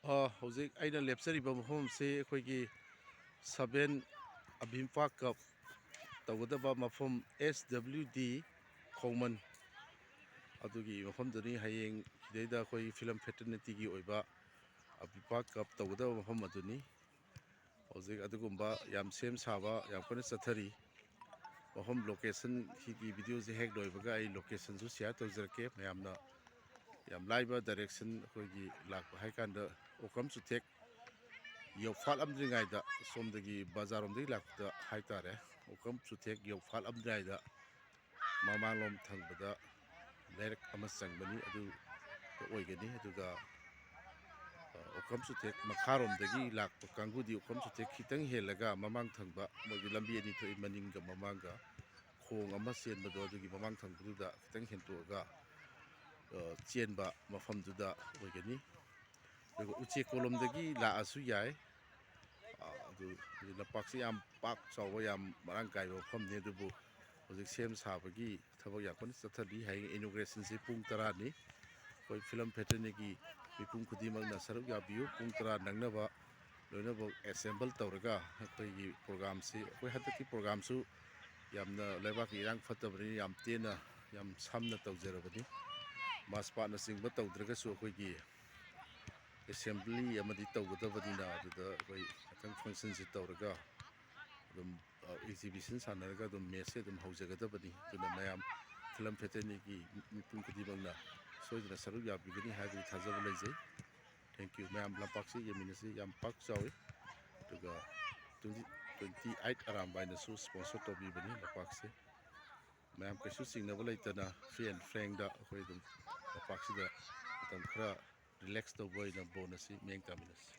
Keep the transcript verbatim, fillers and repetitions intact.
ꯑ, ꯍꯧꯖꯤꯛ ꯑꯩꯅ ꯂꯦꯞꯆꯔꯤꯕ ꯃꯐꯝꯁꯤ ꯑꯩꯈꯣꯏꯒꯤ ꯁꯚꯦꯟ ꯑꯚꯤꯝꯄꯥ ꯀꯞ ꯇꯧꯒꯗꯕ ꯃꯐꯝ, ꯑꯦꯁ ꯗꯕ꯭ꯂꯤꯎ ꯗꯤ ꯈꯣꯡꯃꯟ, ꯑꯗꯨꯒꯤ ꯃꯐꯝꯗꯨꯅꯤ꯫ ꯍꯌꯦꯡ ꯁꯤꯗꯩꯗ ꯑꯩꯈꯣꯏ ꯐꯤꯂꯝ ꯐꯦꯇꯔꯅꯤꯇꯤꯒꯤ ꯑꯣꯏꯕ ꯑꯚꯤꯝꯄꯥ ꯀꯞ ꯇꯧꯒꯗꯕ ꯃꯐꯝ ꯑꯗꯨꯅꯤ꯫ ꯍꯧꯖꯤꯛ ꯑꯗꯨꯒꯨꯝꯕ ꯌꯥꯝ ꯁꯦꯝ ꯁꯥꯕ ꯌꯥꯝ ꯀꯟꯅ ꯆꯠꯊꯔꯤ꯫ ꯃꯐꯝ ꯂꯣꯀꯦꯁꯟ, ꯁꯤꯒꯤ ꯚꯤꯗꯤꯑꯣꯁꯦ ꯍꯦꯛ ꯂꯣꯏꯕꯒ ꯑꯩ ꯂꯣꯀꯦꯁꯟꯁꯨ ꯁꯤꯌꯥꯔ ꯇꯧꯖꯔꯛꯀꯦ꯫ ꯃꯌꯥꯝꯅ ꯌꯥꯝ ꯂꯥꯏꯕ ꯗꯥꯏꯔꯦꯛꯁꯟ ꯑꯩꯈꯣꯏꯒꯤ ꯂꯥꯛꯄ ꯍꯥꯏ ꯀꯥꯟꯗ ꯑꯣꯀ꯭ꯔꯝ ꯆꯨꯊꯦꯛ ꯌꯧꯐꯥꯠꯂꯝꯗ꯭ꯔꯤꯉꯩꯗ, ꯁꯣꯝꯗꯒꯤ ꯕꯖꯥꯔꯔꯣꯝꯗꯒꯤ ꯂꯥꯛꯄꯗ ꯍꯥꯏ ꯇꯥꯔꯦ, ꯑꯣꯀ꯭ꯔꯝ ꯆꯨꯊꯦꯛ ꯌꯧꯐꯥꯠꯂꯝꯗ꯭ꯔꯤꯉꯩꯗ ꯃꯃꯥꯡꯂꯣꯝ ꯊꯪꯕꯗ ꯂꯩꯔꯛ ꯑꯃ ꯆꯪꯕꯅꯤ, ꯑꯗꯨ ꯑꯣꯏꯒꯅꯤ꯫ ꯑꯗꯨꯒ, ꯑ, ꯑꯣꯀ꯭ꯔꯝ ꯆꯨꯊꯦꯛ ꯃꯈꯥꯔꯣꯝꯗꯒꯤ ꯂꯥꯛꯄ ꯀꯥꯡꯕꯨꯗꯤ ꯑꯣꯀ꯭ꯔꯝ ꯆꯨꯊꯦꯛ ꯈꯤꯇꯪ ꯍꯦꯜꯂꯒ ꯃꯃꯥꯡ ꯊꯪꯕ ꯃꯣꯏꯒꯤ ꯂꯝꯕꯤ ꯑꯅꯤ ꯊꯣꯛꯏ, ꯃꯅꯤꯡꯒ ꯃꯃꯥꯡꯒ ꯈꯣꯡ ꯑꯃ ꯆꯦꯟꯕꯗꯣ, ꯑꯗꯨꯒꯤ ꯃꯃꯥꯡ ꯊꯪꯕꯗꯨꯗ ꯈꯤꯇꯪ ꯍꯦꯟꯇꯣꯛꯑꯒ, ꯑ, ꯆꯦꯟꯕ ꯃꯐꯝꯗꯨꯗ ꯑꯣꯏꯒꯅꯤ꯫ ꯑꯗꯨꯒ ꯎꯆꯦꯛ ꯀꯣꯂꯣꯝꯗꯒꯤ ꯂꯥꯛꯑꯁꯨ ꯌꯥꯏ꯫ ꯑ, ꯑꯗꯨ ꯍꯧꯖꯤꯛ ꯂꯝꯄꯥꯛꯁꯤ ꯌꯥꯝ ꯄꯥꯛ ꯆꯥꯎꯕ, ꯌꯥꯝ ꯃꯔꯥꯡ ꯀꯥꯏꯕ ꯃꯐꯝꯅꯤ, ꯑꯗꯨꯕꯨ ꯍꯧꯖꯤꯛ ꯁꯦꯝ ꯁꯥꯕꯒꯤ ꯊꯕꯛ ꯌꯥꯝ ꯀꯟꯅ ꯆꯠꯊꯔꯤ꯫ ꯍꯌꯦꯡ ꯏꯅꯣꯒ꯭ꯔꯦꯁꯟꯁꯤ ꯄꯨꯡ ꯇꯔꯥꯅꯤ꯫ ꯑꯩꯈꯣꯏ ꯐꯤꯂꯝ ꯐꯦꯇꯔꯅꯤꯒꯤ ꯃꯤꯄꯨꯝ ꯈꯨꯗꯤꯡꯃꯛꯅ ꯁꯔꯨꯛ ꯌꯥꯕꯤꯌꯨ꯫ ꯄꯨꯡ ꯇꯔꯥ ꯅꯪꯅꯕ ꯂꯣꯏꯅꯃꯛ ꯑꯦꯁꯦꯝꯕꯜ ꯇꯧꯔꯒ ꯑꯩꯈꯣꯏꯒꯤ ꯄ꯭ꯔꯣꯒꯥꯝꯁꯤ, ꯑꯩꯈꯣꯏ ꯍꯟꯗꯛꯀꯤ ꯄ꯭ꯔꯣꯒꯥꯝꯁꯨ ꯌꯥꯝꯅ ꯂꯩꯕꯥꯛꯀꯤ ꯏꯔꯥꯡ ꯐꯠꯇꯕꯅꯤꯅ ꯌꯥꯝ ꯇꯦꯟꯅ, ꯌꯥꯝ ꯁꯝꯅ ꯇꯧꯖꯔꯕꯅꯤ꯫ ꯃꯥꯁ ꯄꯥꯠꯅꯆꯤꯡꯕ ꯇꯧꯗ꯭ꯔꯒꯁꯨ ꯑꯩꯈꯣꯏꯒꯤ ꯑꯦꯁꯦꯝꯕ꯭ꯂꯤ ꯑꯃꯗꯤ ꯇꯧꯒꯗꯕꯅꯤꯅ, ꯑꯗꯨꯗ ꯑꯩꯈꯣꯏ ꯃꯊꯪ ꯐꯪꯁꯟꯁꯤ ꯇꯧꯔꯒ ꯑꯗꯨꯝ, ꯑ, ꯑꯦꯛꯖꯤꯕꯤꯁꯟ ꯁꯥꯟꯅꯔꯒ ꯑꯗꯨꯝ ꯃꯦꯠꯁꯁꯦ ꯑꯗꯨꯝ ꯍꯧꯖꯒꯗꯕꯅꯤ꯫ ꯑꯗꯨꯅ ꯃꯌꯥꯝ ꯐꯤꯂꯝ ꯐꯦꯇꯔꯅꯤꯒꯤ ꯃꯤꯄꯨꯝ ꯈꯨꯗꯤꯡꯃꯛꯅ ꯁꯣꯏꯗꯅ ꯁꯔꯨꯛ ꯌꯥꯕꯤꯒꯅꯤ ꯍꯥꯏꯕꯒꯤ ꯊꯥꯖꯕ ꯂꯩꯖꯩ꯫ Thank you꯫ ꯃꯌꯥꯝ ꯂꯝꯄꯥꯛꯁꯤ ꯌꯦꯡꯃꯤꯟꯅꯁꯤ꯫ ꯌꯥꯝ ꯄꯥꯛ ꯆꯥꯎꯏ꯫ ꯑꯗꯨꯒ twenty, twenty eight ꯑꯔꯥꯝꯕꯥꯏꯅꯁꯨ ꯁ꯭ꯄꯣꯟꯁꯔ ꯇꯧꯕꯤꯕꯅꯤ ꯂꯝꯄꯥꯛꯁꯦ꯫ ꯃꯌꯥꯝ ꯀꯩꯁꯨ ꯆꯤꯡꯅꯕ ꯂꯩꯇꯅ free and frankꯗ ꯑꯩꯈꯣꯏ ꯑꯗꯨꯝ ꯂꯝꯄꯥꯛꯁꯤꯗ ꯃꯇꯝ ꯈꯔ ꯔꯤꯂꯦꯛꯁ ꯇꯧꯕ ꯑꯣꯏꯅ ꯕꯣꯟ ꯑꯁꯤ ꯃꯤꯠꯌꯦꯡ ꯇꯥꯃꯤꯟꯅꯁꯤ꯫